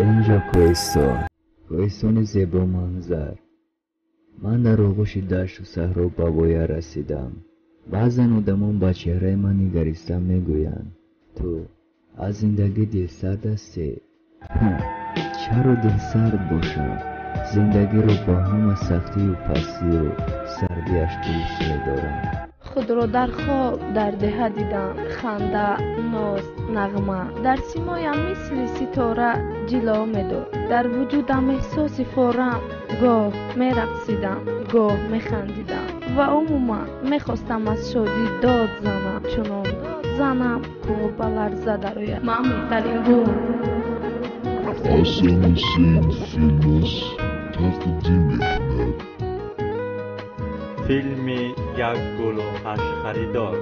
Инҷо кӯҳистон, кӯҳистони зебоманзар. Ман дар оғӯши дашту саҳро ба воя расидам. Баъзан одамон ба чеҳраи ман нигариста мегӯянд: ту аз зиндагӣ дилсард ҳастӣ. Чаро дилсард бошам? Зиндагиро бо ҳама сахтию пастию сардиаш дӯст медорам. Худро дар хоб дар деҳа дидам. Ханда, ноз, нағма дар симоям мисли ситора ҷило медод. Дар вуҷудам эҳсоси форам. Гоҳ мерақсидам, гоҳ механдидам ва умуман мехостам аз шодӣ дод занам. Чунон дод занам, кӯҳ ба ларза дарояд. Ман беҳтарин гул. Ҳасан Ҳусейн Филмс тақдим мекунад. Филми як гулу ҳашт харидор.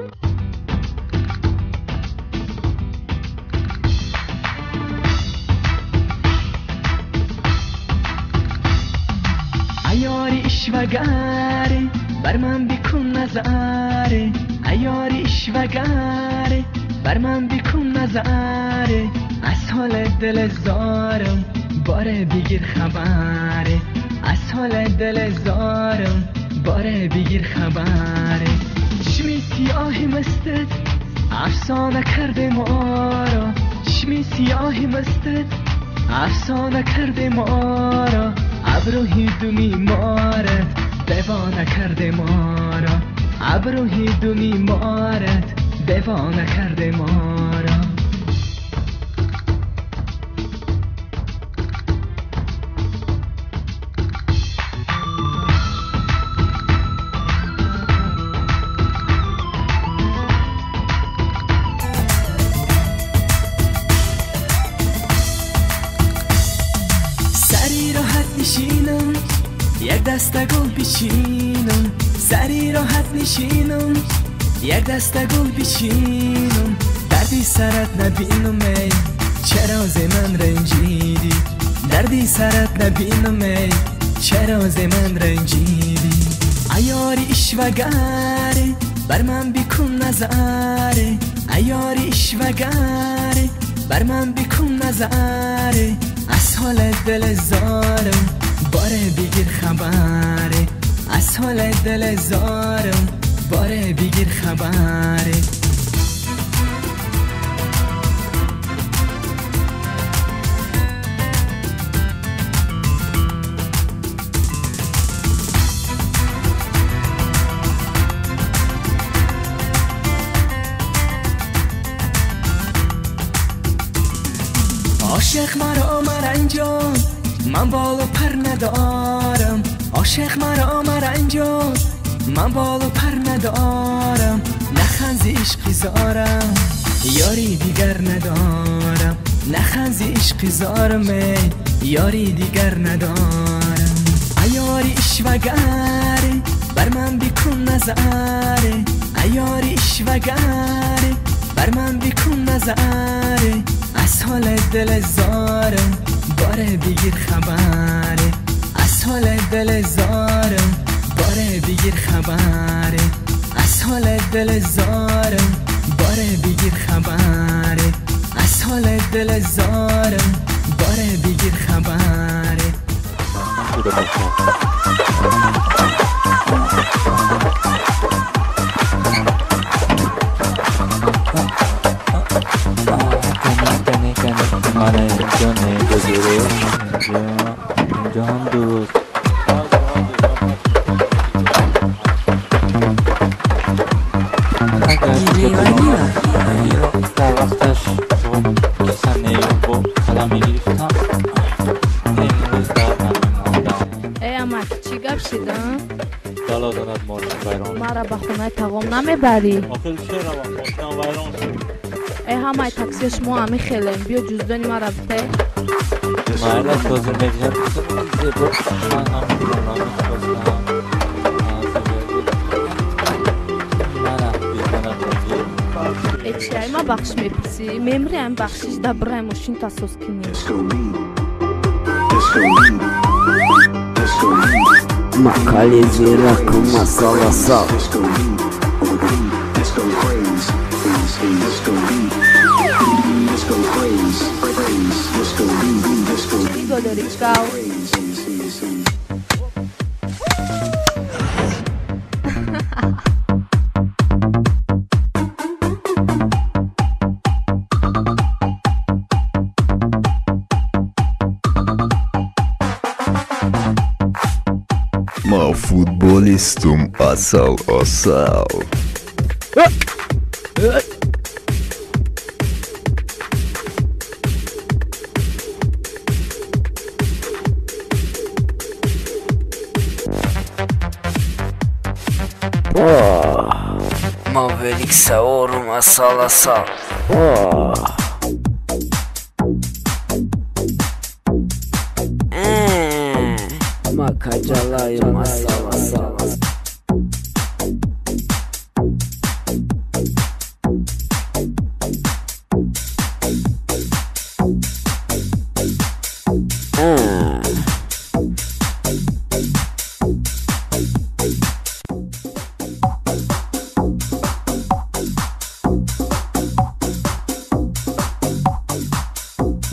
Аёри ишвагаре, бар ман бикун назаре. Аёри ишвагаре, бар ман бикун назаре. Аз ҳоли дили зорам боре бигир хабаре. Аз ҳоли дили зорам боре бигир хабаре. Чашми сиёҳи мастат афсона карде моро. Чашми сиёҳи мастат афсона карде моро. Абрӯи думи морат девона карде моро. Абрӯи думи морат девона карде моро. Сари роҳат нишинам, як даста гул бичинам. Сари роҳат нишинам, як даста гул бичинам. Дарди сарат набинам, эй чаро зи ман ранҷидӣ? Дарди сарат набинам, эй чаро зи ман ранҷидӣ? Аёри ишвагаре, бар ман бикун назаре. Аёри ишвагаре, бар ман бикун назаре. Аз ҳоли дили зорам боре бигир хабаре. Аз ҳоли дили зорам боре бигир хабаре. Ошиқ маро маранҷон, ман болу пар надорам. Ошиқ маро маранҷон, ман болу пар надорам. Наханзи ишқи зорам, ёри дигар надорам. Наханзи ишқи зорам, эй ёри дигар надорам. Аёри ишвагаре, бар ман бикун назаре. Аёри ишвагаре, бар ман бикун назаре. Аз ҳоли дили зорам боре бигир хабаре. Аз ҳоли дили зорам боре бигир хабаре. Аз ҳоли дили зорам боре бигир хабаре. Аз ҳоли дили зорам боре бигир хабаре. آره اینجا نه، اینجا درست، اینجا هم درست. در وقتش کیسه با قلم میگرفتم، امروز در نمیماندم. Эй амак, чӣ гап шида? Бало донад, мошин вайрон. Мара ба хонаи тағом намебарӣ? Охир чӣ равам, мошинам вайрон шуд. Эй ҳамаи таксиё шумо ҳамин хелем. Биё ҷуздони мара бите. Майлаш, ҳозир медиҳам. Зебо, ман ҳам пулам мехостам. Манам ҷуздонам ҳозир. Э чи, ай ма бахшиш мепурсӣ? Мемри, ам бахшиш да бирай мошинта соз кунӣ. Макали зираку масаласа. Disco beat, disco craze, craze, disco beat, disco медорӣ гав. Ма футболистум, асал, асал. Ма велик саворум, асал, асал. Ма каҷалаем, асал, асал.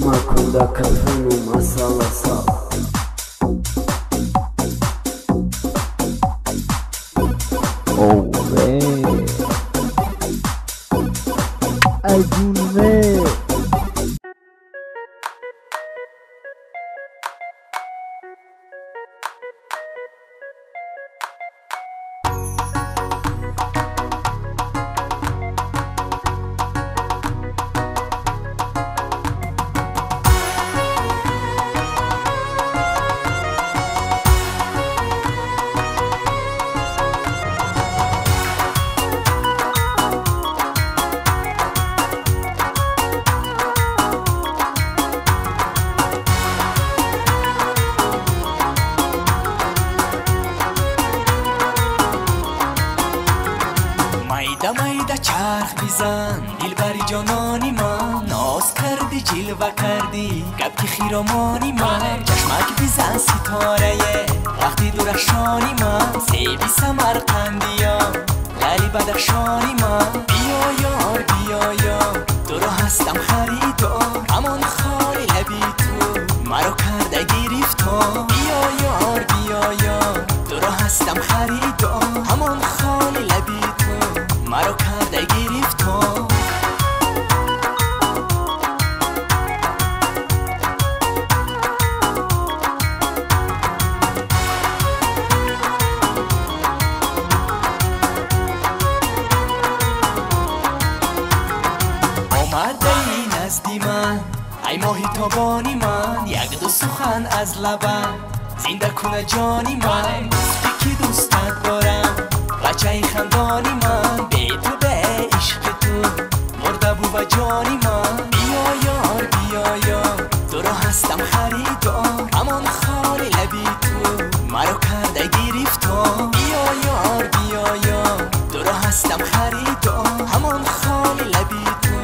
Ма кӯдакатунум, асал, асал. Ове! Ай ҷунве! Майда майда чарх бизан, дилбари ҷонони ман, ноз кардӣ, ҷилва кардӣ, гапки хиромони ман, чашмак бизан ситорае вақти дурахшони ман, себи самарқандиё лали бадахшони ман. Биё ёр, биё ёр, туро ҳастам харидор, ҳамон холи лаби ту маро карда гирифтор. Биё ёр, биё ёр, туро ҳастам харидор, ҳамон холи лаби ту маро карда гирифтор. Омадаи назди ман, ай моҳи тобони ман, як-ду сухан аз лабам зинда куна ҷони ман. Гуфтӣ ки дӯстат дорам, бачаи хандони ман, бе ту, бе ишқи ту мурда бува ҷони ман. Биё ёр, биё ёр, туро ҳастам харидор, ҳамон холи лаби ту маро карда гирифтор. Биё ёр, биё ёр, туро ҳастам харидор, ҳамон холи лаби ту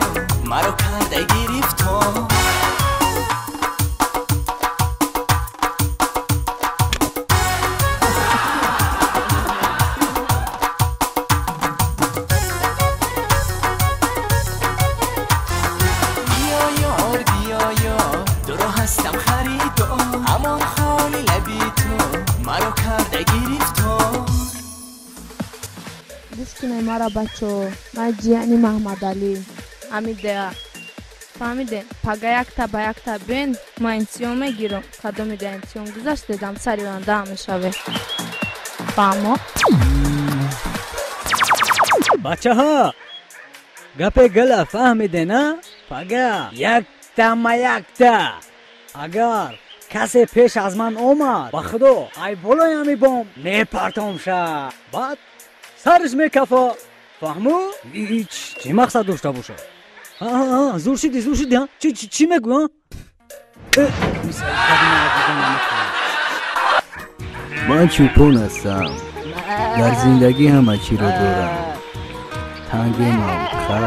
маро карда гирифтор. Биё ёр, биё ёр, туро ҳастам харидор, ҳамон холи лаби ту маро карда гирифтор. Гӯш кунед мара, бачаҳо, ман ҷияни Маҳмадалӣ ҳамидеа. Фаҳмидем, пага якта ба якта бен, ман имтиҳон мегирам. Кадоми да имтиҳон гузаштедам, сари ояндаам мешавед. Фаҳмо? Бачаҳо, гапе гала фаҳмиде, на? Пага якта ма якта. Агар касе пеш аз ман омад, ба худо ай болои ҳами бом мепартомша, баъд сариш мекафа. Фаҳму? Чӣ мақсад дошта бошад? Зур шиди, зур шиди, чӣ мегӯ? Ман чӯпон ҳастам, дар зиндагӣ ҳама чиро дорам. Тангемам хар,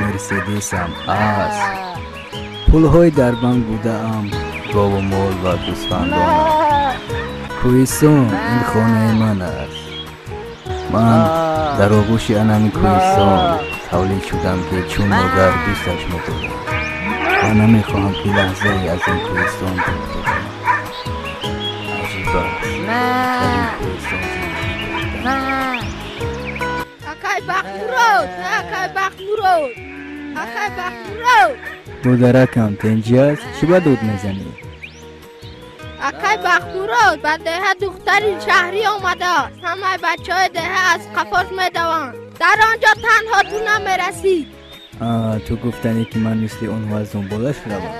мерседесам асп, пулҳои дар банк будаам, гову мол ва гӯсфандонам. Кӯҳистон ин хонаи ман аст. Ман дар оғӯши анами кӯҳистон тавлид шудам, ки чун модар дӯсташ медорам. Ман намехоҳам, ки лаҳзае аз ин кӯҳистон дур бошам. Аҷиб аст, дар ин кӯҳистон зиндагӣ кардан. Акай Бахтмурод, акай Бахтмурод, акай Бахтмурод. Додаракам, тинҷӣ аст? Чӣ ба дуд мезанӣ? Акай Бахтмурод, ба деҳа духтари шаҳрӣ омадааст. Ҳамаи бачаҳои деҳа аз қафош медаванд. Дар он ҷо танҳо ту намерасӣ. Ту гуфтанӣ, ки ман мисли онҳо аз дунболаш равам?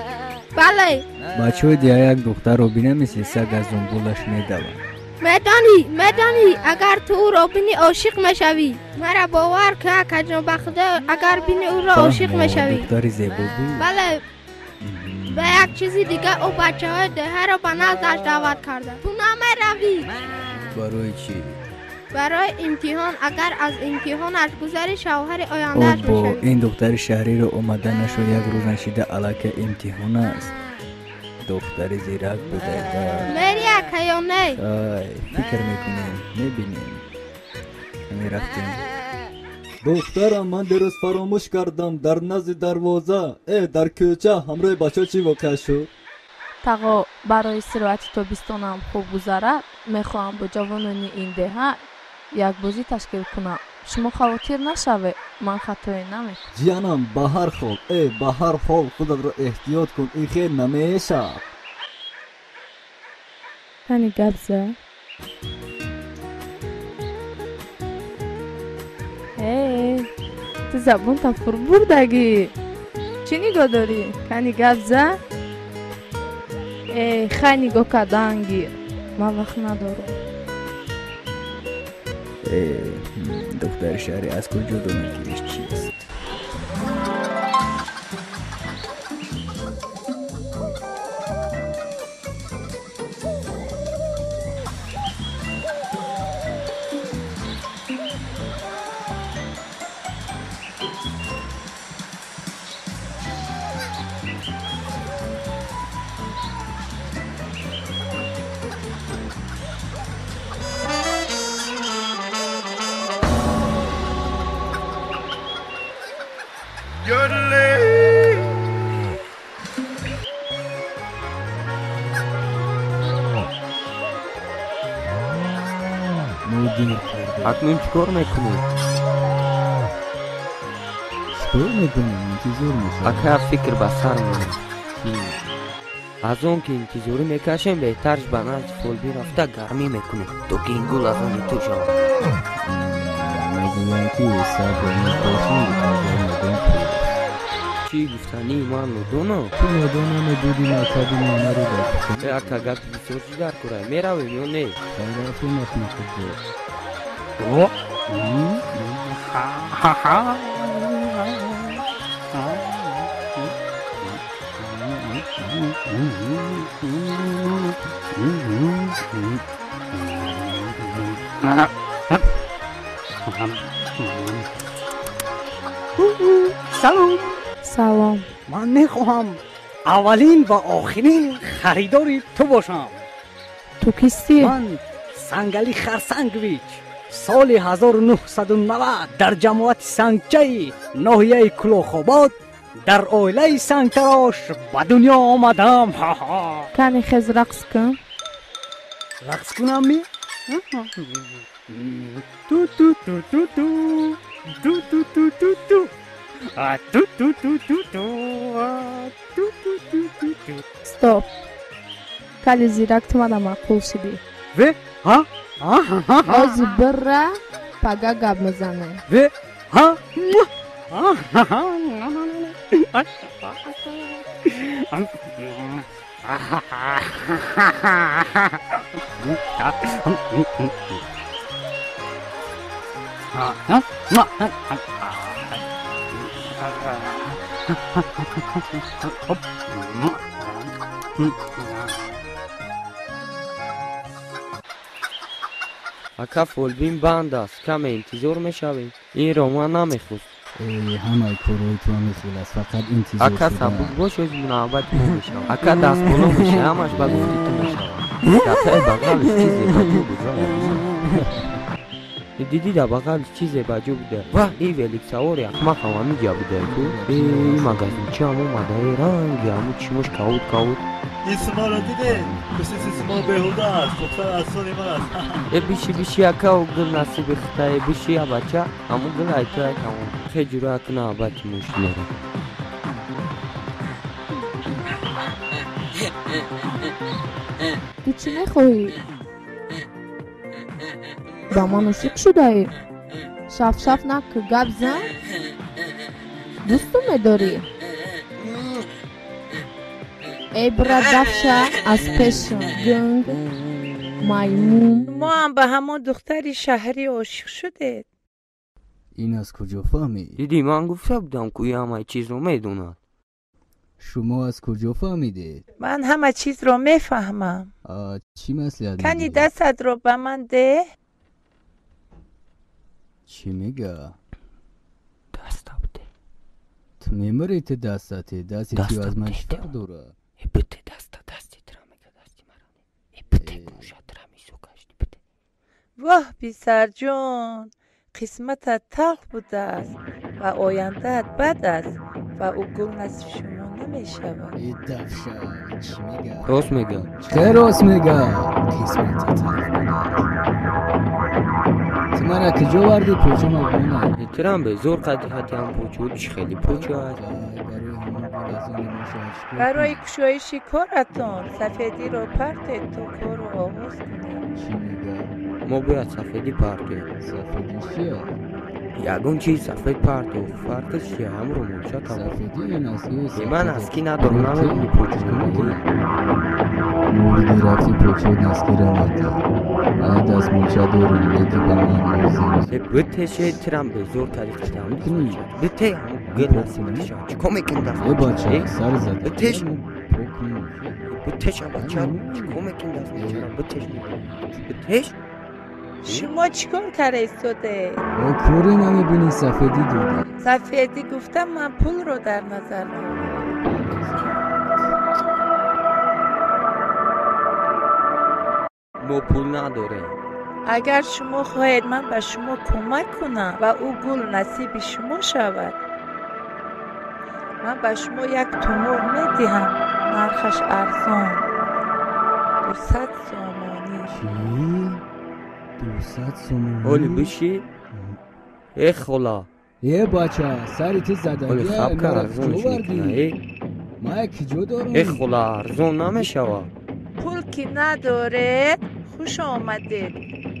Бале. Бачаҳои деҳа як духтарро бина, мисли саг аз дунболаш медаванд. Медонӣ, медонӣ, агар ту ӯро бинӣ, ошиқ мешавӣ. Мара бовар кун, акаҷон, ба худо, агар бинӣ, ӯро ошиқ мешавӣ. Духтари зебо буд? Бале. Ба як чизи дига, ӯ бачаҳои деҳаро ба наздаш даъват карда. Ту намеравӣ. Барои чӣ? Барои имтиҳон. Агар аз имтиҳонаш гузарӣ, шавҳари ояндааш Обо, мешавӣ. ин духтари шаҳриро омаданашо як рӯз нашида, аллакай имтиҳон аст. Духтари зирак будайда. Мери, ака, ё не? Ай, фикр мекунем, мебинем. Мерафтем. Духтарам, ман дирӯз фаромӯш кардам, дар назди дарвоза, дар кӯча ҳамроҳи бачаҳо чӣ воқеа шуд? Тағо, барои истироҳати тобистонам хуб гузарад, мехоҳам бо ҷавонони ин деҳа як бозӣ ташкил кунам. Шумо хавотир нашавед, ман хатое намекунам. Ҷиянам, ба ҳар ҳол, ба ҳар ҳол худатро эҳтиёт кун, ин хел намешавад. Кани гап за. Э, ту забонта фурбурдагӣ. Чӣ нигоҳ дорӣ? Кани гап за. Э, хай, нигоҳ кардан гир, ман вақт надорам. Э, духтари шаҳрӣ аз куҷо донад, ки иш чист? Мо дер кардем. Акнун чӣ кор мекунем? Чӣ кор мекунем? Интизор мешавем. Ака, фикр ба сар монад. Аз он ки интизорӣ мекашем, беҳтарш ба назди фолбин рафта гармӣ мекунем, то ки ин гул аз они ту шавад. Мегӯянд, ки сабр бошӣ, аз омадан пул аст. Чӣ гуфтании ман нодоно? Ту нодон намебудӣ, мактаби миёнаро дар Э, ака, гапи бисёр чӣ дар кора? Меравем ё не? Хай, рафтем, ахмақи ҷо. Салом. Салом. Ман мехоҳам аввалин ва охирин харидори ту бошам. Ту кистӣ? Ман Сангали Харсангович, соли 1990 дар ҷамоати Сангчаи ноҳияи Кулохобод дар оилаи сангтарош ба дунё омадам. Ҳа-ҳа. Кани хез, рақс кун. Рақс кунам ми? Ту ту ту ту ту ту ту ту ту ту, а ту ту ту ту ту, а ту ту ту ту ту. Стоп, кали зирак, ту мана маъқул шудӣ. Ве ҳа ҳа ҳа ҳа. Ози бирра, пага гап мезанем. Ве ҳа ҳа ҳа. Ака, фолбин банд аст, каме интизор мешавем. Инро ман намехост. Э, ҳамаи корҳои ту ҳамин хел аст, фақат интизор Ака, шудан. сабук бош, ози навбати мо мешавад. Ака, дастболо меша, ҳамаш ба гуфти ту мешавад. Дар таи бағалиш чизе ба ҷо буд. Дидӣ дар бағали чизе ба ҷо буда. Ва и великсавори ахмақ ҳам ҳамиҷа буда ку. Э магазинчиам омада, э ранги ҳаму чишмош кавуд кавуд. Ин шуморо дидед? Кӯшиши шумо беҳуда аст. Духтар аз сони ман аст. Э биши биши ака, о гул насиби хитае, биши я бача, ҳаму гул ай ту ай тамом. Хе ҷура акна абати мошинера. Ту чӣ мехоҳӣ? Ба ман ошиқ шудаӣ? Шафшаф накӯ, гап зан. Дӯсту медорӣ? Эй бира дафша аз пешам, гунг, маймун. Шумо ҳам ба ҳамон духтари шаҳрӣ ошиқ шудед? Ин аз куҷо фаҳмид? Дидӣ, ман гуфта будам, ку и ҳамаи чизро медонад. Шумо аз куҷо фаҳмидед? Ман ҳама чизро мефаҳмам. Чӣ маслиҳат Кани медиҳед? дастатро ба ман деҳ. Чӣ мега? Даста буде. Ту мемирӣ, ту дастате. Дасти ту Даста аз ман буде, чӣ фарқ дорад? Э бите даста, дасти тра мега, дасти мара не. Э бите гӯша тра мисокашти бите. Воҳ, писарҷон, қисматат талх будааст ва ояндаат бад аст ва ӯ гул насиби шумо намешавад. Э дафша, чӣ мега? Рост мега. Чӣ рост мега? Қисмати талх будааст. Ту мара куҷо варди поча мабона? Э трам безор қадри хати ҳам почо, чӣ хеле почо аст. Барои ҳамон гул аз они мо шавад чӣ кор Барои кунем? кушоиши коратон сафедиро партед, то корро оғоз кунед. Чӣ мега? Мо бояд сафедӣ партоем. Сафедӣ чия? Ягон чиз сафед парто, фарқиш чия? Ҳамро молча табо. Сафедӣ ин аст ки Э ман носки надорам, намебини почо. Чӣ мекунӣ? Мурди рафти почои носкиро надид. Ай дастмолча дорам, лекин ба ман лозим. Э битеше трам безор тариқи ҳам Кунӣ? бите ҳаму гул насиби шавад. Чӣ кор мекунӣ Э дастмолча? бача, Э сар зада. Битеш. Пок кунем. Битеш бача, чӣ кор мекунӣ дастмолчаро? Битеш мегӯям. Битеш. Шумо чӣ кор карда истодаед? О кӯрӣ намебинӣ, сафедӣ додӣ. Сафедӣ гуфтам, ман пулро дар назар дорам. Мо пул надорем. Агар шумо хоҳед, ман ба шумо кӯмак кунам ва ӯ гул насиби шумо шавад, ман ба шумо як тумор медиҳам, нархаш арзон, 200 сомонӣ. Чӣ? 200 сомонӣ? Оли биши. Э хола. Э бача, сари ту Оли задагия, хабка маро арзонш куҷо мекуна. вардӣ? Э Ман куҷо дорам? Э хола, арзон намешавад. Пул ки надоред, хуш омадед,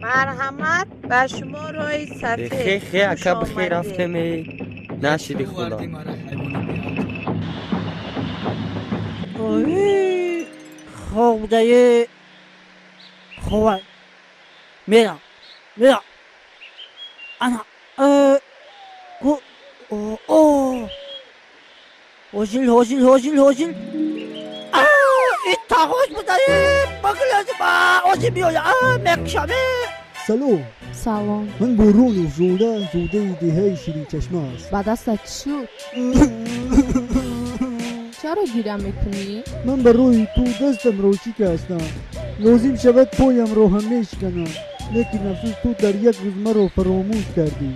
марҳамат, ба шумо роҳи Э сафед. хе хе Хуш ака, бихе омадед. рафтем э. Нашиди хола. Ой, хоб будае, хобай мерам, мерам, ана э, ку о о ҳосил ҳосил ҳосил ҳосил, а ин тағош будае, баглази ба ҳосил биёя, а мекшаме. Салом. Салом. Ман Бурунов зода, зодаи деҳаи Ширинчашма аст. Ба дастат чӣ шуд? Чаро гиря мекунӣ? Ман барои ту дастамро шикастам, лозим шавад поямро ҳам мешиканам, лекин афсӯс, ту дар як рӯз маро фаромӯш кардӣ.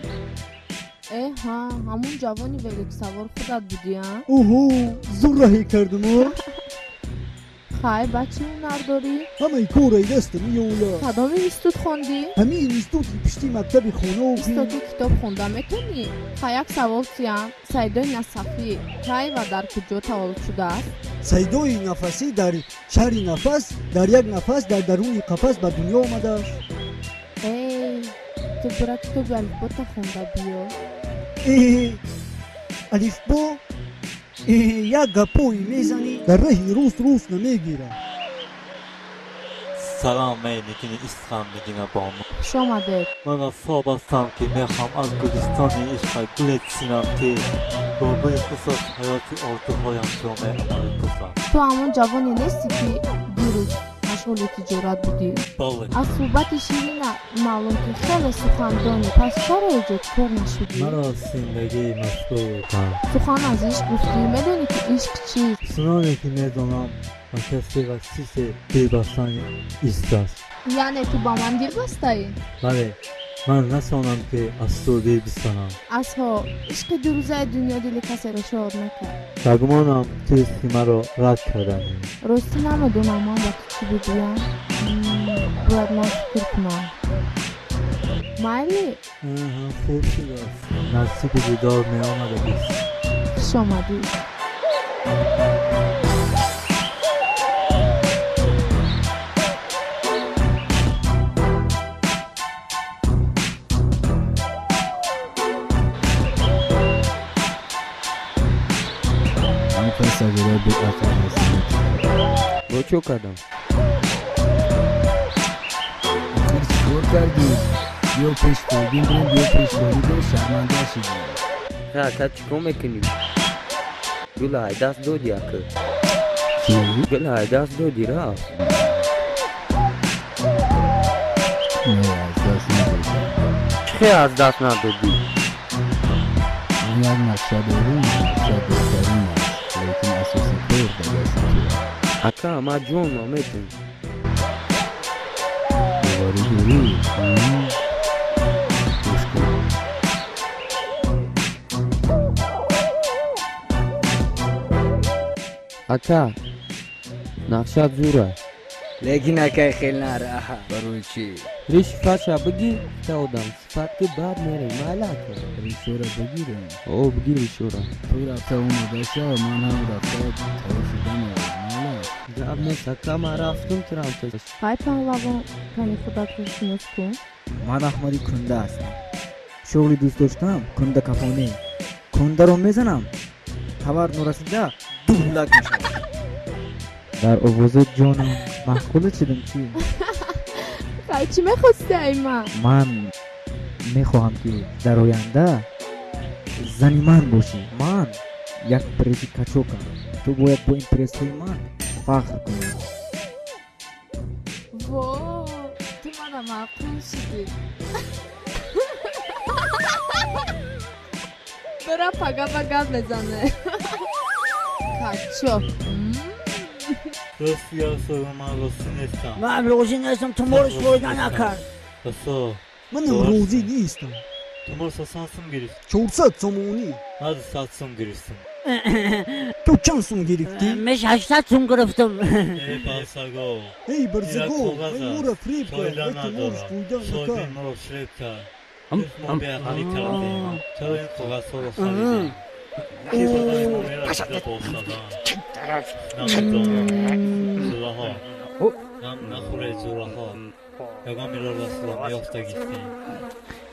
Э ҳа, ҳамун ҷавони великсавор худат будӣ, а? Оҳо, зур раҳе кардам, о. Хай, ба чӣ ҳунар дорӣ? Ҳамаи кораи дастам ёла. Кадом институт хондӣ? Ҳамин институти пишти мактаби хонао. Истоки китоб хонда метонӣ? Хай, як савол тиям: Саидои Насафӣ кай ва дар куҷо таваллуд шудааст? Сайдои нафасӣ дар шаҳри Нафас, дар як нафас, дар даруни қафас ба дунё омадааст. Эй, ту бира китоби алифбота хонда биё. Э, алифбо? Э, як гапое мезанӣ, дар раҳи рост рост намегирад. Салом, эй нигини ишқам, нигина бону. Хуш омадед. Ман асоб ҳастам, ки мехоҳам аз гулистони ишқа гуле чинам, ки бо бӯи хушаш ҳаёти орзуҳоям ҷомаи амалӣ пӯшад. Ту ҳамон ҷавоне нестӣ, ки дирӯз машғули тиҷорат будӣ? Бале. Аз суҳбати ширина маълум, ки хеле сухандонӣ, пас чаро эҷодкор нашудӣ? Маро зиндагӣ машғул кард. Сухан аз ишқ гуфтӣ, медонӣ, ки ишқ чист? Чуноне ки медонам, ба касе ва чизе дил бастани ишқ аст. Яъне ту ба ман дил бастаӣ? Бале, Ман насонам ки аз ту дил бистонам. Асҳо, ишқи дурӯзаи дунё дили касеро шод накард. Ба гумонам ту ҳисси маро рад карданӣ. Ростӣ намедонам ман ба ту чӣ бигӯям. Бояд ман фикр кунам. Майли? Хуб шудааст. Насиби дидор меомадагист. Хуш омадӣ. Сагира беақл ҳастанд. Бо чӣ кардам? Охир чӣ кор кардӣ? Биё пеш фолбин бирем, биё пеш волидон шарманда шудӣ. Ха, ака чӣ кор мекунӣ? Гула ай даст додӣ ака. Чӣ? Гула ай даст додӣ рафт. Не, аз даст надодам. Чӣ хел аз даст надодӣ? Ман як нақша дорум, нақша беҳтарин аст. Лекин асоси кор ба дасти ту аст. Ака, ман ҷонам метавонам. Боварӣ дорӣ? Гӯш кун. Ака, нақшат зур аст. Лекин акай хел нараҳа. Барои чӣ? Риши фаша бигир, та одам сифат ки баъд мерем, майла ака. Ришора бигирем? О, бигир ришора. Ту рафта омода шав, ман ҳам рафта тайёр шуда меоям, майла? Гап нест ака, ман рафтум турам пеш. Ҳай паҳлавон, кани худатро шинос кун. Ман Аҳмади Кунда ҳастам. Шуғли дӯст доштам кундакафонӣ. Кундаро мезанам, хабар норасида дулак мешавад. Дар овозат ҷонам маъқулат шудам чӣ? Хай, чӣ мехости ай ман? Ман мехоҳам ки дар оянда зани ман бошӣ. Ман як пресси качокам. Ту бояд бо ин прессҳои ман фахр кунӣ. Во, ту мана маъқул шудӣ. Бира пага ба гап мезане. Качок. Рости гап согам, ман розӣ нестам. Ман розӣ нестам, туморш фоида накард. Расо. Манам розӣ нестам. Тумор сасан сум гирифт. 400 сомонӣ. Ман 200 сум гирифтам. Ту чанд сум гирифтӣ? Ман 800 сум гирифтам. Эй барсаго. Эй барсаго, эй моро фиреб кард, эй туморш фоида накард. Моро фиреб кард. Мо беақлӣ кардем. Чаро ин коғазҳоро харидем? Ки бадани мо мерасида бошаданд? Намедонам. Зураҳо. Ғам нахӯред зураҳо. Ягон мирорасро меёфтагистем.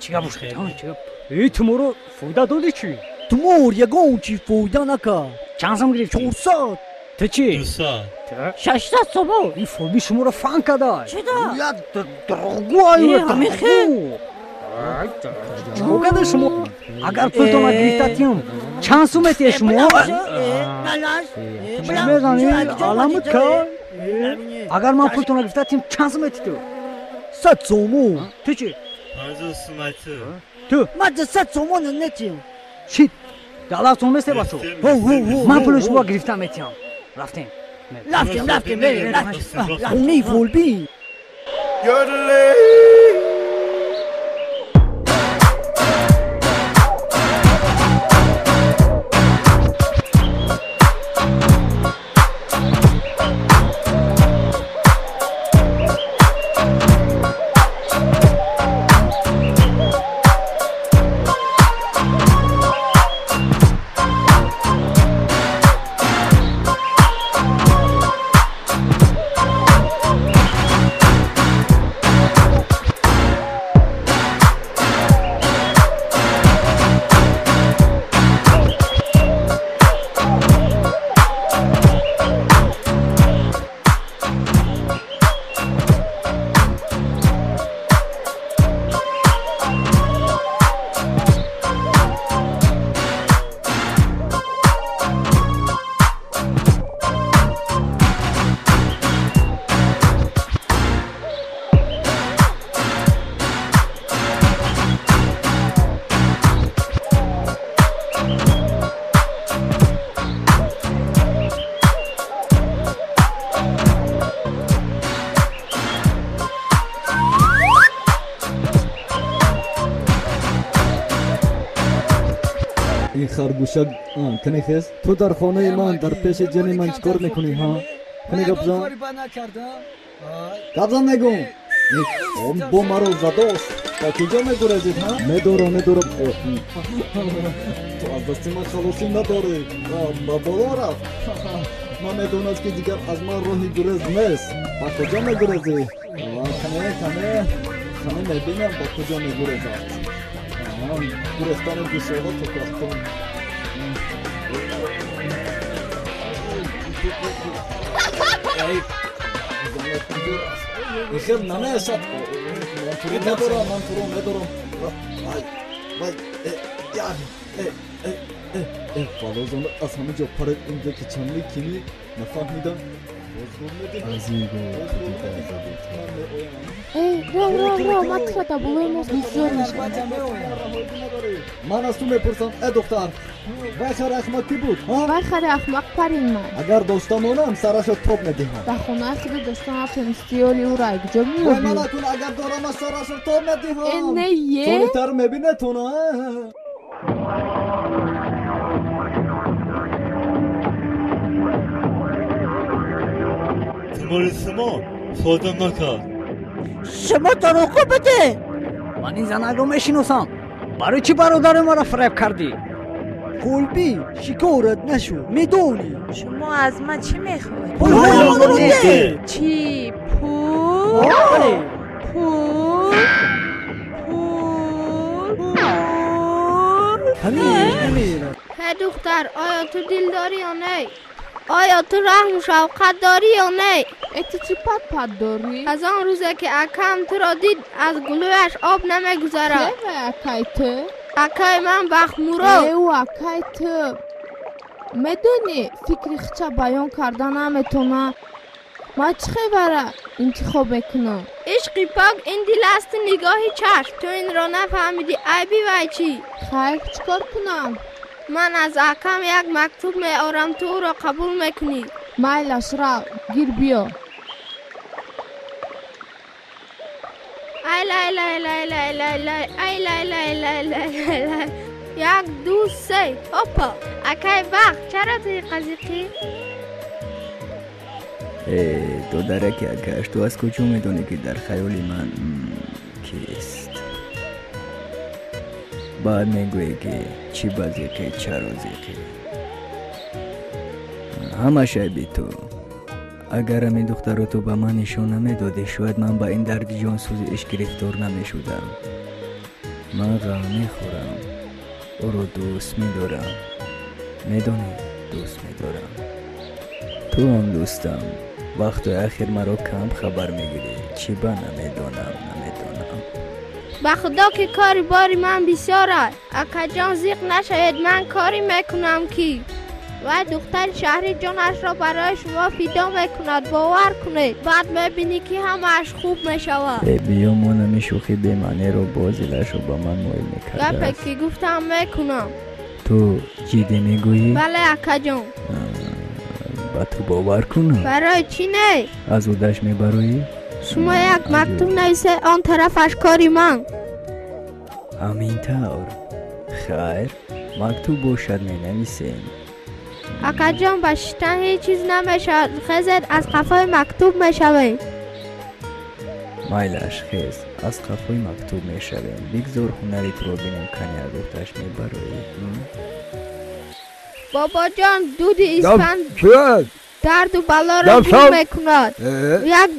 Чӣ гап бошад? Чӣ гап? Эй, туморо фоида додӣ чӣ? Тумор ягон чӣ фоида накард. Чанд сум гирифтӣ? 400. Ту чӣ? 200. 600 сомон. Ин фолби шуморо фан кардааст. Чӣ да? Як дурӯғгӯ аю. Ҳамин хел. Чӣ карда шумо? Агар пултонро гирифта тиём, чанд сум метиҳед шумо? Мезанӣ, аламут кар. Агар ман пултонро гирифта тиём, чанд сум метиҳӣ ту? 100 сомон. Ту чӣ? 50 сум айту. Ту? Ман 200 сомон нетиҳам. Чӣ? Далав сом месте бачо? Ман пули шуморо гирифта метиҳам. Рафтем. Рафтем, рафтем, рафтем. Хонаи фолбин. Харгӯшак, кане хез. Ту дар хонаи ман, дар пеши ҷани ман чӣ кор мекунӣ, ҳа? Кане гап зан. Гап зан мегӯм. Бо маро задост. Ба куҷо мегурезед, ҳа? Медорам, медорам. Ту аз дасти ман халосӣ надорӣ. Ба боло рафт. Ман медонад, ки дигар аз ман роҳи гурез нест. Ба куҷо мегурезӣ? Кане, кане, кане, мебинам, ба куҷо мегурезад. Гурехтани гусола то рафтан. Хел намешад. Ман туро медорам, ман туро медорам. Вай, вай, балозон аз ҳама ҷо паред. Инҷо ки чанли кими нафаҳмидам. Аз ин гул дида забуд. Эй, рав, рав, рав, ман туро дар болои мост интизор мешавам. Ман аз ту мепурсам, э духтар, вай хари ахмақ кӣ буд? Вай хари ахмақ парин ман. Агар дошта монам, сарашо тоб медиҳам. Дар хонаи худо дошта натонисти, ёли ӯро якҷо меёбӣ. Вай ман акун агар дорамаш, сарашо тоб медиҳам. Э, не, е. Солитар мебинетон, а? Тумори шумо фоида накард. Шумо дурӯғгӯ будед. Ман ин занакро мешиносам. Барои чӣ бародари маро фиреб кардӣ? Фолбин, шикорат нашуд, медонӣ. Шумо аз ман чӣ мехоҳед? Пулҳоямонро деҳ. Чӣ? Пул? Бале. Пул? Пул? Пул? Ҳамин. Ҳе духтар, оё ту дил дорӣ ё не? Оё ту раҳму шавқат дорӣ ё не? Э, ту чӣ пат-пат дорӣ? Аз он рӯзе ки акам туро дид, аз гулӯяш об намегузарад. Ке вай акай ту? Акаи ман Бахмурод. Э, ӯ акай ту. Медонӣ, фикри хича баён карда наметонам. Ман чӣ хебара интихоб мекунам? Ишқи пок ин дил асту нигоҳи чашм. Ту инро нафаҳмидӣ, айби вай чӣ? Хайр, чӣ кор кунам? Ман аз акам як мактуб меорам, ту ӯро қабул мекунӣ. Майлаш, рав, гир биё. Ай лай лай лай лай лай лай, ай лай лай лай лай лай лай. Як, ду, се, ҳопа. Акай Бахт, чаро ту қазиқӣ? Э, додараки акаш, ту аз куҷо медонӣ, ки дар хаёли ман кист? Баъд мегӯӣ, ки чӣ ба зиқӣ, чаро зиқӣ. Ҳамаш айби ту. Агар ҳамин духтарро ту ба ман нишон намедодӣ, шояд ман ба ин дарди ҷонсӯзи ишқ гирифтор намешудам. Ман ғам мехӯрам, ӯро дӯст медорам. Медонӣ, дӯст медорам. Ту ҳам дӯстам. Вақтҳои ахир маро кам хабар мегирӣ. Чӣ ба намедонам, намедонам. Ба худо ки кори бори ман бисёр аст. Акаҷон, зиқ нашавед, ман корӣ мекунам, ки вай духтари шаҳрӣ ҷонашро барои шумо фидо мекунад, бовар кунед. Баъд мебинӣ, ки ҳамааш хуб мешавад. Э, биё, мо нами шӯхи бемаънеро боз дилашро ба ман моил Гапе мекардааст. ки гуфтам, мекунам. Ту ҷиддӣ мегӯӣ? Бале, акаҷон. Ба ту бовар кунам? Барои чӣ не? Аз ӯдаш мебароӣ? Шумо як мактуб нависед, он тарафаш кори ман. Ҳамин тавр. Хайр, мактуб бошад, менависем. Акаҷон, ба шиштан ҳеҷ чиз намешавад. Хезед, аз қафои мактуб мешавем. Майлаш, хез, аз қафои мактуб мешавем. Бигзор ҳунари туро бинем, кани аз ӯҳдаш мебароӣ. Бобоҷон, дуди испанд дарду балоро дур мекунад. Як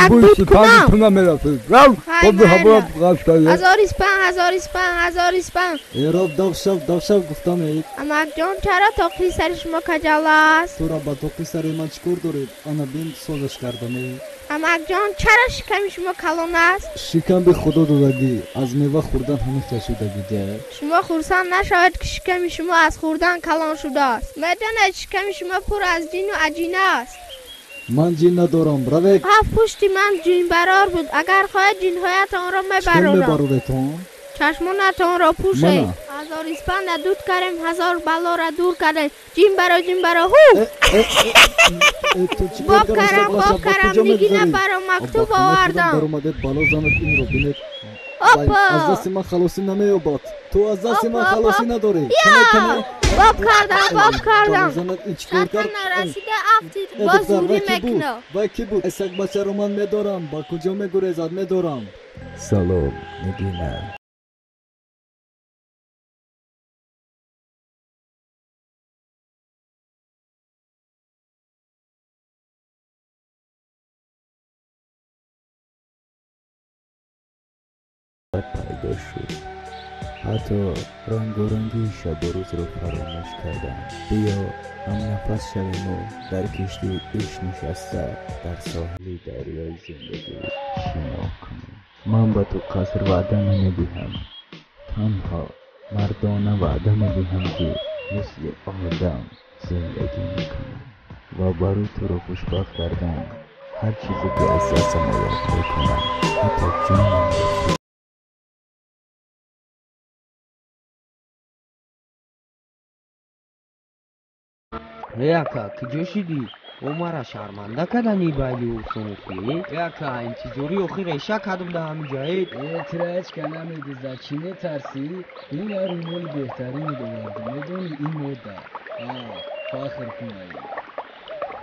як дуд кунам. Хай, майла. Ҳазор испанд, ҳазор испанд, ҳазор испанд. Эроб, давшав, давшав гуфтам, эй. Амакҷон, чаро тоқи сари шумо каҷала аст? Тура ба тоқи сари ман чӣ кор доред? Ана бин, созаш кардам, эй. Амакҷон, чаро шиками шумо калон аст? Шикам би худо додагӣ, аз мева хӯрдан ҳамин хел шудагӣ де. Шумо хурсанд нашавед, ки шиками шумо аз хӯрдан калон шудааст. Медонед, шиками шумо пур аз ҷину аҷина аст. Ман ҷин надорам, равек. Ҳафт пушти ман ҷинбарор буд. Агар хоҳед, ҷинҳоятонро Чӣ мебарорам. мебароретон? Чашмонатонро пӯшед. Мана. Ҳазор испанда дуд кардем, ҳазор балоро дур кардем. Ҷин баро, ҷин баро, ҳу! Ту чӣ кор Боб карда карам, баша? боб Ба карам, куҷо нигина мегузарӣ? баро, мактуб Ба хонаи худам овардам. даромадед, бало занад, инро бинед. Опа! Аз дасти ман халосӣ намеёбад. Ту аз дасти ман халосӣ надорӣ. Боб кардам, боб кардам. Шарта нарасида афтид, боз зурӣ мекунад. Вай кӣ буд? Ай сагбачаро ман медорам. Ба куҷо мегурезад, медорам. Салом, Нигина. Пайдо шуд. Ҳатто рангорангии шабу рӯзро фаромӯш кардам. Биё ҳамнафас шавему дар киштии ишқ нишаста дар соҳили дарёи зиндагӣ шино кунем. Ман ба ту қаср ваъда намедиҳам, танҳо мардона ваъда медиҳам, ки мисли одам зиндагӣ мекунам ва барои туро хушбахт кардан ҳар чизе ки аз дастам ояд мекунам, ҳатто ҷонамро. Э ака, куҷо шидӣ? О мара шарманда кардани байли Усоновӣ? Э ака, интизори охир реша кардам да ҳамин ҷа. Э, тура ҳеҷ ка намедизад. Чӣ метарсӣ? Ин як румоли беҳтаринро овардам. Медонӣ, ин мода. Фахр кун ай.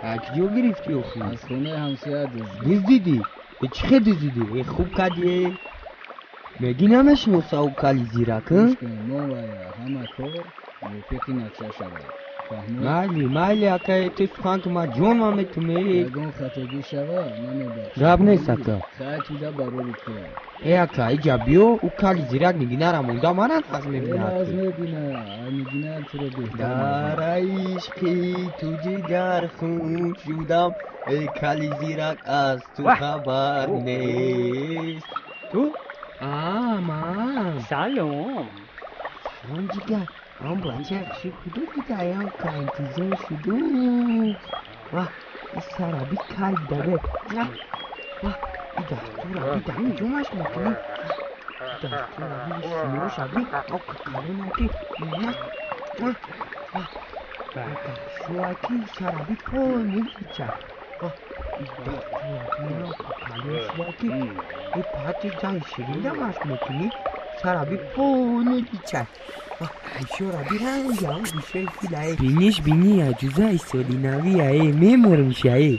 А куҷо гирифтӣ охир? Аз хонаи ҳамсоя дуздидӣ. Дуздидӣ? Э чӣ хел дуздидӣ? Э хуб кардӣ? Э мегӣ намешиноса ӯ кали зирак? Гӯш кун, мо вая ҳама кор мувофиқи нақша шавад. Майли, майли, ака, ту сухан ки ман ҷонам метуме. Ягон хатогӣ шава, намебахшам. Гап нест, ака. Хай туда барори кор. Э ака, иҷа биё, ӯ кали зирак Нигинара монда мана нағз мебинад. Нағз мебина, Нигина туро беҳтар. Дар ишқи ту ҷигар хун шудам, э кали зирак аз ту хабар нест. Ту? А, ман. Салом. Салом, ҷигар. Он бача хуши худу дидаям, ка интизор шуду. Ва и сараби кал даве. Ва и дастура би да куҷомаш мекунӣ? Дастура би симоша би о калонаки. Ва шуаки сараби полни фича. Ва и дастура би калон шуаки. И пати ҷан ширинамаш мекунӣ? Сараби полни фича. Биниш бини аҷуза соли нави ае мемурм шае.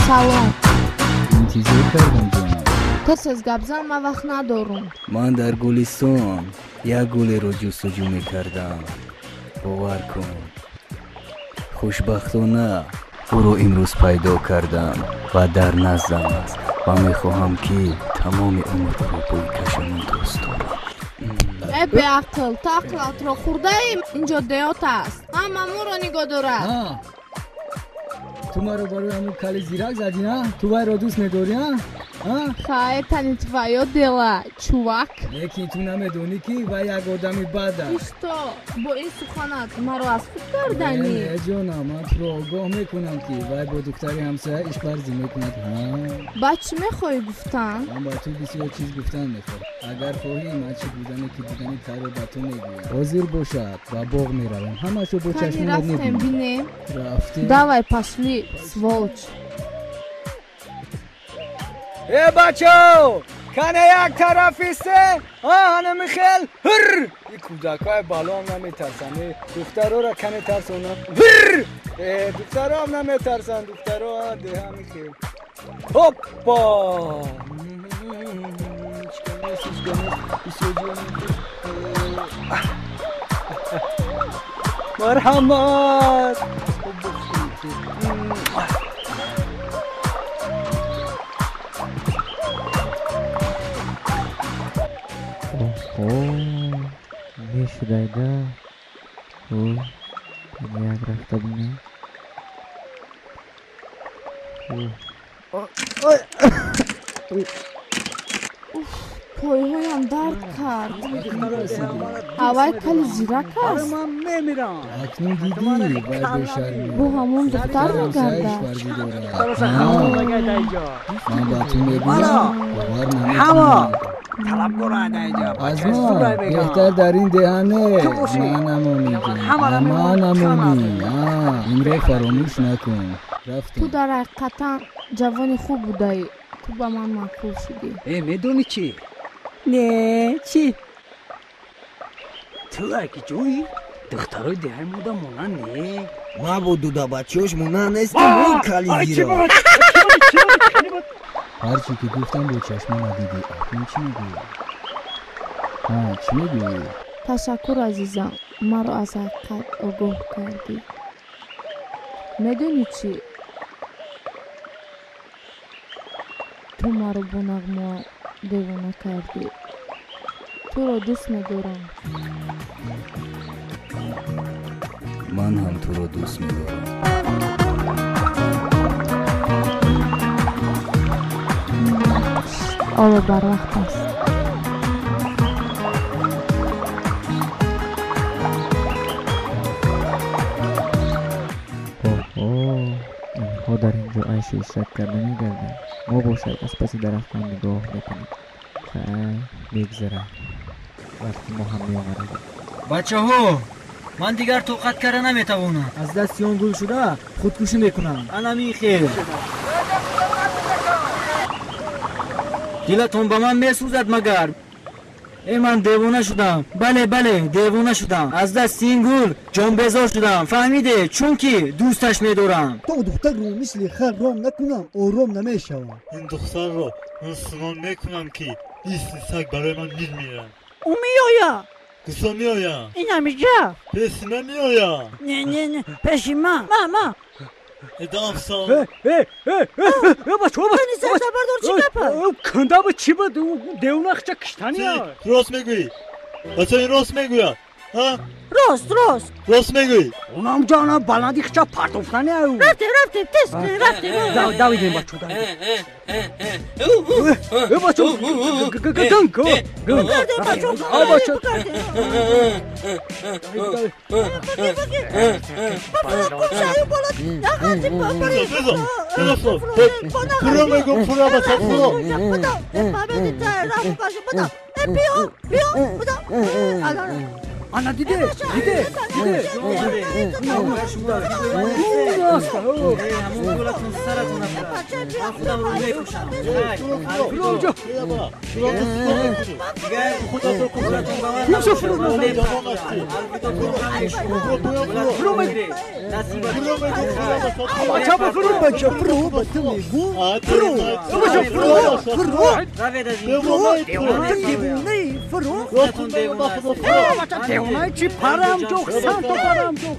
Салом. Интизор кардам, ҷонам. Тез тез гап зан, ман вақт надорум. Ман дар гулистон як гулеро ҷустуҷӯ мекардам. Бовар кун, хушбахтона ӯро имрӯз пайдо кардам ва дар наздам аст ва мехоҳам, ки тамоми умр туро бӯй кашаму дӯст дорам. Э беақл, ту ақлатро хӯрдаӣ? Инҷо деҳот аст, ҳама моро нигоҳ дорад. Ту маро барои ҳамун кали зирак задӣ, а? Ту вайро дӯст медорӣ, а? Хай, это не твоё дело, чувак. Лекин ту намедонӣ, ки вай як одами бад аст. Ту что, бо ин суханат маро аз худ карданӣ? Не, ҷонам, ман туро огоҳ мекунам, ки вай бо духтари ҳамсоя ишқварзӣ мекунад. Баъд чӣ мехоҳӣ гуфтан? Ман ба ту бисёр чиз гуфтан мехоҳам. Агар хоҳӣ, ман чӣ будане ки будани тарро ба ту мегӯям. Ҳозир бошад, ба боғ меравем, ҳамашо бо чашмонат рафтем бинем. Рафтем. Давай, пошли, сволочь. Э бачао, кане як тарафисте, ана михел ҳир. И кӯдакҳои балоам наметарсанд. Духтарора кане тарсонам. Ҳир. Э духтароам наметарсанд, духтаро деҳа михел. Ҳоппа. Марҳамат. Мешудайда. Як рафта бинем. Уф, Пойҳоям дард кард. Ҳавай кали зирак аст. Ман мемирам. Акнун дидӣ, вай бешармӣ. Бо ҳамон духтар мегардад. Ман ба ту мегӯям, бовар Ҳама намекунӣ. талабгор айда. Аз ман беҳтар дар ин деҳа не. Ман амонӣ, ман амонӣ. Инро фаромӯш накун. Ту Рафтем. дар ҳақиқатан ҷавони хуб будаӣ. Ту ба ман маъқул шудӣ. Э, медонӣ чӣ? Не, чӣ? Ту аки ҷои духтарои деҳаи мода монанд не. Ман бо дудабачаҳош монанд нестам, ой кализира. Ҳар чӣ ки гуфтам, бо чашма надидӣ. Акнун чӣ мегӯӣ? Ҳа, чӣ мегӯӣ? Ташаккур, азизам, маро аз ҳақиқат огоҳ кардӣ. Медонӣ чӣ? Ту маро бо нағмаат девона кардӣ. Туро дӯст медорам. Ман ҳам туро дӯст медорам. Ҳоло барвақт аст. Оҳо, инҳо дар ин ҷо айшу ишрат карда мегарданд, мо бошад аз паси дарахтон нигоҳ мекунем. Хайр, мегзарад, вақти мо ҳам меомадад. Бачаҳо, ман дигар тоқат карда наметавонам. Аз дасти он гул шуда худкушӣ мекунам. Анамин хел. Дилатон ба ман месӯзад магар? Э, ман девона шудам. Бале, бале, девона шудам. Аз дасти ин гул ҷонбезор шудам, фаҳмиде? Чунки дӯсташ медорам. То духтарро мисли хар ром накунам, ором намешавам. Ин духтарро ман сунон мекунам, ки мисли саг барои ман мемирад. Ӯ меояд. Гусо меояд. Ин ҳамиҷа. Пеши ман меояд. Не, не, не, пеши ман, ман, ман. Эдамсон. Бардор, чӣ гапа? Кунда ба чӣ буд? Девона хча киштания. Рост мегӯӣ, бача, ин рост мегӯяд. Рост, рост. Рост мегӯӣ. Унам ҷана баланди хча партофтания. Рафтем, рафтем, тез рафтем. Давидем, бачо, давидем. Э, бачо, ган го. Бачо, бачо. Фуро мегӯм, фуро, бача, фуро. Биё, биё. Ана, диде, диде, диде. Ҳамон гулатон саратон афтад, ман худамро мекушам. Дигар гулатон ба ман. Бача, фуро, бача, фуро, ба ту мегӯм. Фуро, бача, фуро, фуро. Фуро, ту девонаи, фуро. Девонаи чӣ? Парам ҷоқ, сан то парам ҷоқ.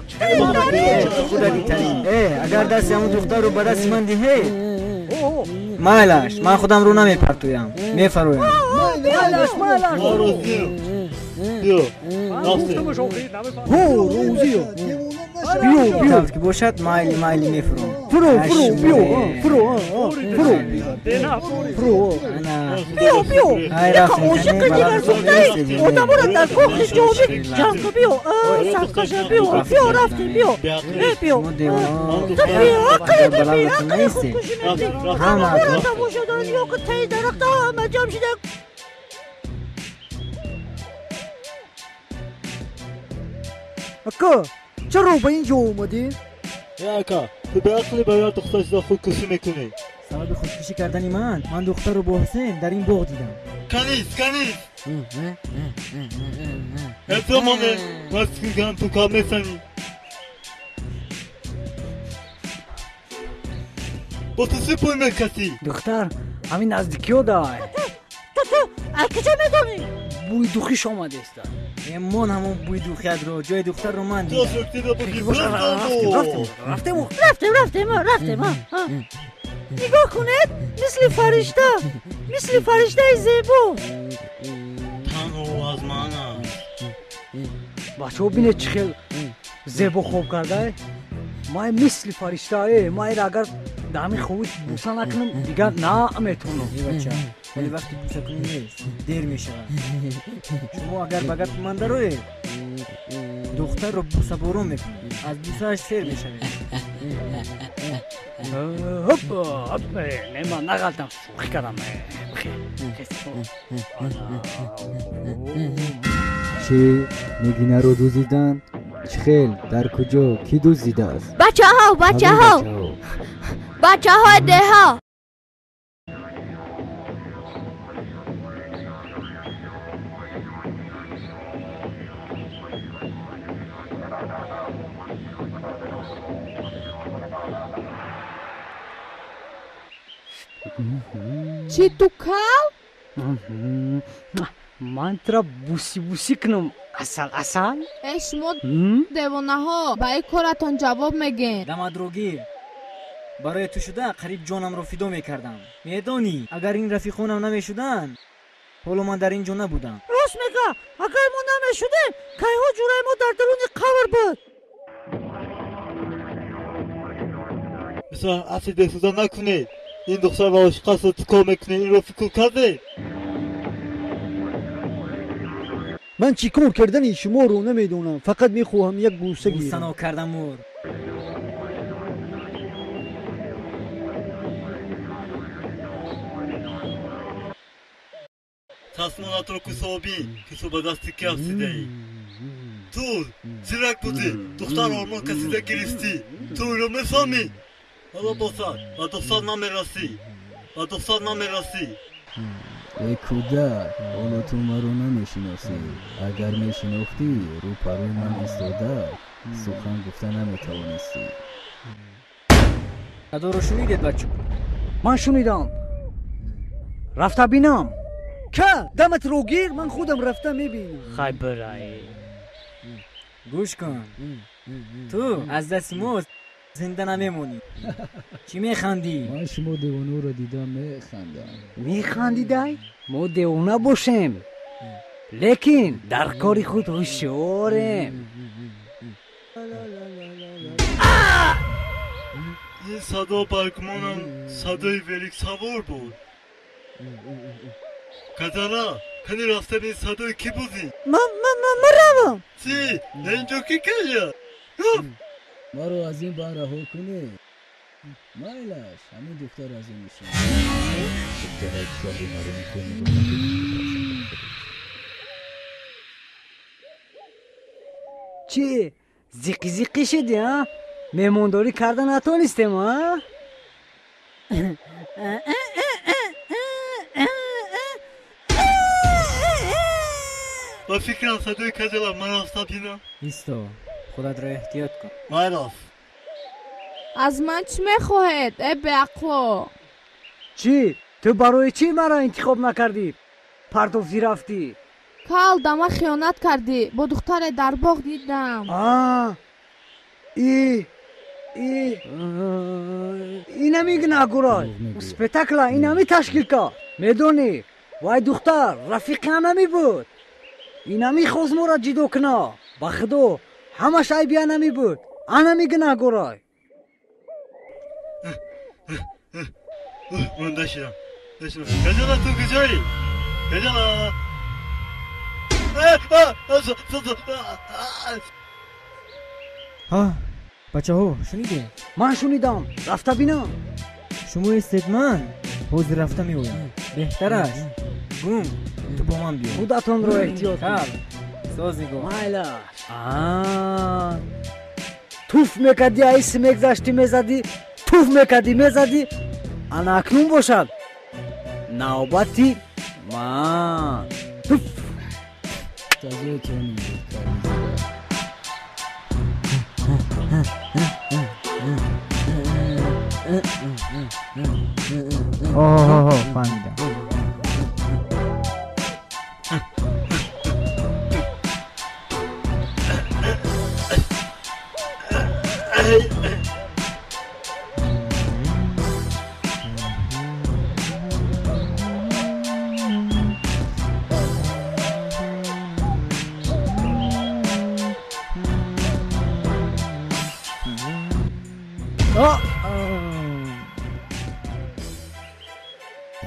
Э, агар дасти ҳамон духтарро ба дасти ман диҳед, майлаш, ман худамро намепартоям, мефароям. Майлаш, майлаш. Ҳо, розиё. Биё, биё. Ки бошад, майли, майли, мефуром. Фуро, фуро, биё, фуро, фуро. Фуро. Биё, биё. Яка ошиқи дигар сохтаи одаморо дар кохи ҷовид ҷамъ кун. Биё, саркаша, биё, биё, рафтем, биё, э, биё. Ту беақлӣ, ту беақлӣ, худкушӣ мекунӣ. Ҳамаро тамошо дорад. Нигоҳ кун, таи дарахта ҳама ҷамъ шуда. Ака, чаро ба ин ҷо омадӣ? Э, ака, ту беақлӣ, барои духтар шуда худкушӣ мекунӣ. Сабаби худкушӣ кардани ман: ман духтарро бо ҳусейн дар ин боғ дидам. Каниз, каниз. Эзомоне, ман фикр кардам, ту кап мезанӣ. Бо ту чӣ пул мекасӣ? Духтар ҳамин наздикиё дай. Ту, ту аз куҷо медонӣ? Бӯи духиш омадеста. Эмон ҳамон бӯи духиятро, ҷои духтарро ман дидам. Рафтем, рафтем, рафтем, рафтем. Нигоҳ кунед, мисли фаришта, мисли фариштаи зебо. Танҳо аз ман аст. Бачаҳо, бинед, чӣ хел зебо хоб карда. Май мисли фаришта. Э, майра агар дар ҳамин хобиш буса накунам, дигар наметавонам. Бача. Вале вақти бусакунӣ нест, дер мешавад. Шумо агар ба гапи ман дароед, духтарро бусаборон мекунед, аз бусааш сер мешавед. Не, ман нағалтам, шӯхӣ кардам. Чӣ? Нигинаро дуздиданд? Чӣ хел? Дар куҷо? Кӣ дуздидааст? Бачаҳо, бачаҳо, бачаҳои деҳа. Чӣ, ту кал? Ман тура бусӣ-бусӣ кунам, асал асал? Э, шумо девонаҳо, ба ин коратон ҷавоб мегӯед. Дамадро гир. Барои ту шуда қариб ҷонамро фидо мекардам. Медонӣ, агар ин рафиқонам намешуданд, ҳоло ман дар ин ҷо набудам. Рост мега, агар мо намешудем, кайҳо ҷураи мо дар даруни қабр буд. Мисолан, аси бесӯза накунед. Ин духтар ошиқ аст, ту кор мекунӣ, инро фикр кардед? Ман чӣ кор кардани шуморо намедонам, фақат мехоҳам як бӯса гирам. Бӯсано кардамур. Тасмонатро кусобин, ки ту ба дасти ки афтидаӣ. Ту зирак будӣ, духтар ормон касида гирифтӣ. Ту инро мефаҳмӣ? Ҳоло бошад, ба духтар намерасӣ, ба духтар намерасӣ. Э кӯдак, ҳоло ту маро намешиносӣ. Агар мешинохтӣ, рӯпарӯи ман истода сухан гуфта наметавонистӣ. Садоро шунидед, бачо? Ман шунидам. Рафта бинам. Ка, даматро гир, ман худам рафта мебинам. Хай бирай. Гӯш кун, ту аз дасти мо зинда намемонӣ. Чӣ механдӣ? Ман шумо девонаро дида механдам. Механдидай? Мо девона бошем, лекин дар кори худ ҳушёрем. Ин садо бар гумонам садои великсавор буд. Казала, кани рафта бин, садои кӣ будӣ? Ман меравам. Чӣ? На инҷо кӣ кая? Маро аз ин баҳр раҳо кунед. Майлаш, ҳамин духтар аз ин шумо. Чӣ? Зиқӣ зиқӣ шудӣ, а? Меҳмондорӣ карда натонистем, а? Ба фикрам садои кажала, ман рафта бинам. Исто, худатро эҳтиёт кун. Майлаш. Аз ман чӣ мехоҳед, э беақло? Чӣ? Ту барои чӣ маро интихоб накардӣ? Партофтӣ рафтӣ? Кал, да ман хиёнат кардӣ, бо духтаре дар боғ дидам. И инами гунаҳгурой спектакла инами ташкил кард. Медонӣ, вай духтар рафиқи анами буд. Инами хост моро ҷидо куна. Ба худо, ҳамаш айби анами буд. Анами гунаҳгурой. Монда шудам. Кажала, ту куҷоӣ? Кажала! Ҳа, бачаҳо, шунидед? Ман шунидам, рафта бинам. Шумо истед, ман ҳозир рафта меоям. Беҳтар аст. Гум, ту бо ман биё. Худатонро эҳтиёт кун. Соз нигоҳ. Майлаш. Туф мекардӣ, аиси мегзаштӣ, мезадӣ, туф мекардӣ, мезадӣ. Ана акнун бошад навбати ман. Туф. Оҳ, фаҳмидам.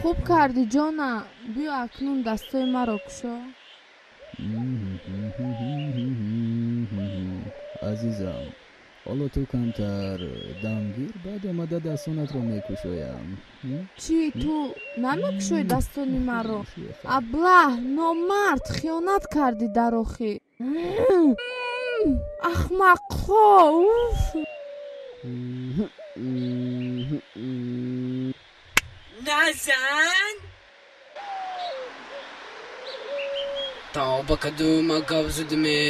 Хуб кардӣ, ҷонам. Биё акнун дастои маро кушо. Азизам, ҳоло ту камтар дамгир, баъд омада дастонатро мекушоям. Чӣ, ту намекушои дастони маро? Аблаҳ, номард, хиёнат кардӣ дар охир. Ахмақҳо, уф! Назан! Тавба кадума гап задиме.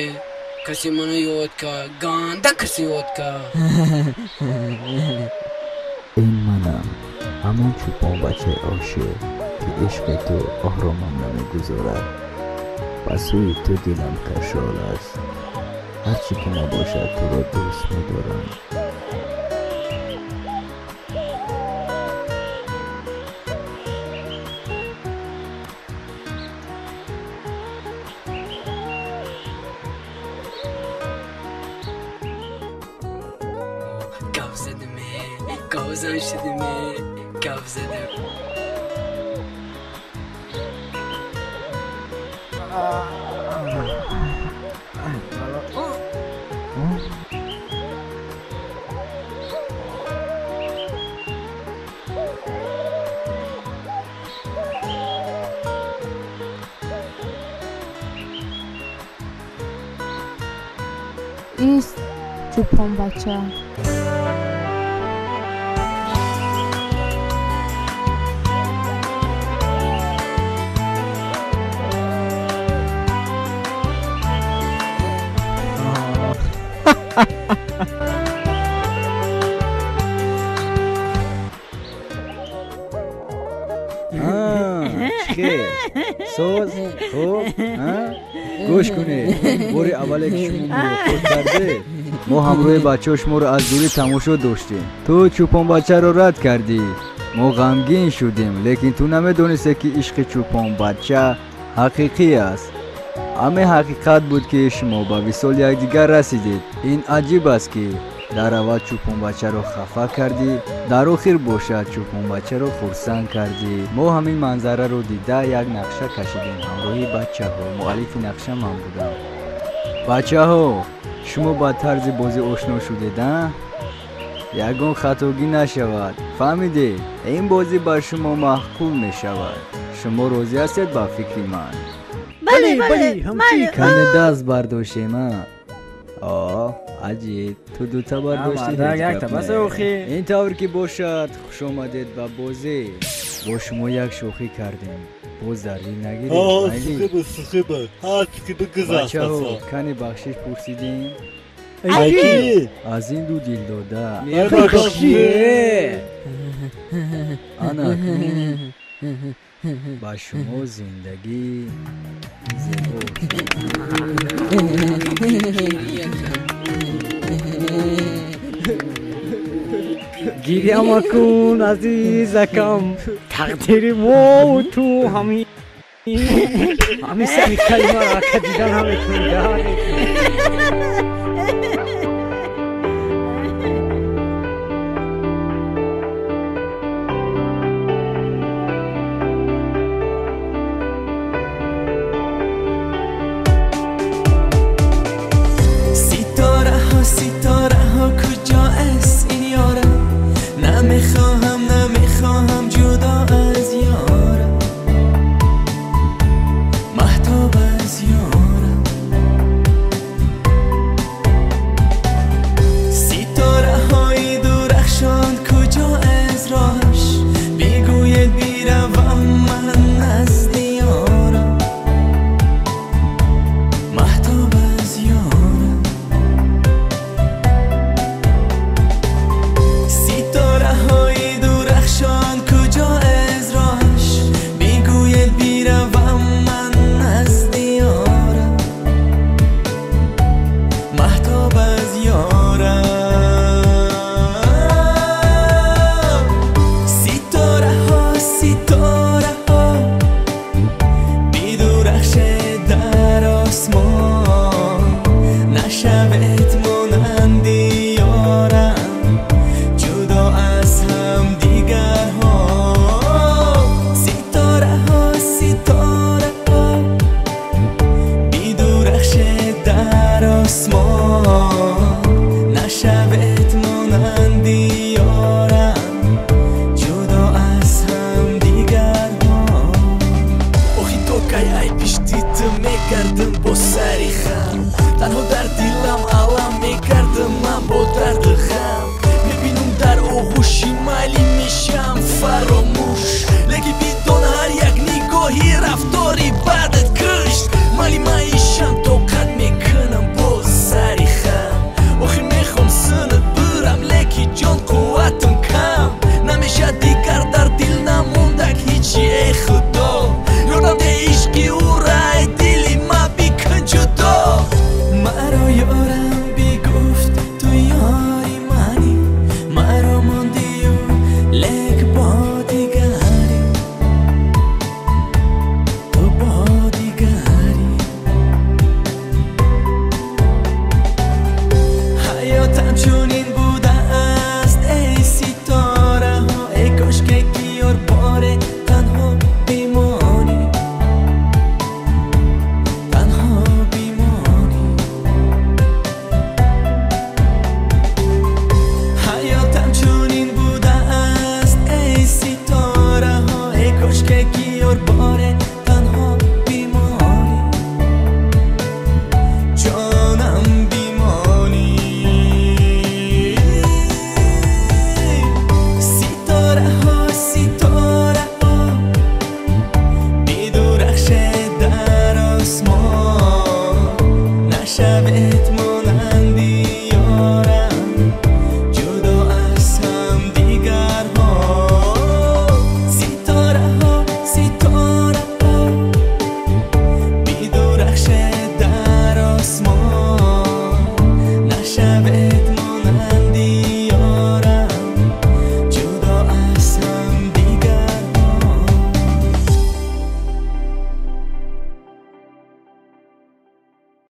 Касе маро ёд кард, ганда касе ёд кард. Ин манам, ҳамон чӯпонбачаи ошиқ, ки ишқи ту оромам намегузорад. Ба сӯи ту дилам кашол аст. Ҳар чӣ ки набошад, туро дӯст медорам. Гап задиме, говзан шудиме, гап задим. Ист, чӯпонбача. Чӣ соз хуб, гӯш кунед. Бори аввале ки шумо мулоқот кардед, мо ҳамроҳи бачаҳо шуморо аз дурӣ тамошо доштем. Ту чӯпонбачаро рад кардӣ. Мо ғамгин шудем, лекин ту намедонисте, ки ишқи чӯпонбача ҳақиқӣ аст. Ҳаме ҳақиқат буд, ки шумо ба висоли якдигар расидед. Ин аҷиб аст, ки дар аввал чӯпонбачаро хафа кардӣ, дар охир бошад чӯпонбачаро хурсанд кардӣ. Мо ҳамин манзараро дида як нақша кашидем ҳамроҳи бачаҳо. Муаллифи нақша ман будам. Бачаҳо, шумо ба тарзи бозӣ ошно шудед, а? Ягон хатогӣ нашавад. Фаҳмидед? Ин бозӣ ба шумо маъқул мешавад. Шумо розӣ ҳастед ба фикри ман? Бале, бале. Кане даст бардоштем, а? О, аҷиб, ту дута бардоштӣ. Ин тавр ки бошад, хушомадед ба бозӣ. Бо шумо як шӯхӣ кардем. Боз дар дил нагиред. Бачаҳо, кане бахшиш пурсидем? Аз ин ду дилдода. Ана акнун ба шумо зиндагӣ зебо. Гиря макун, азизакам, тақдири мо ту ҳамин. Ҳамин сари калимаро ака дида наметунӣ.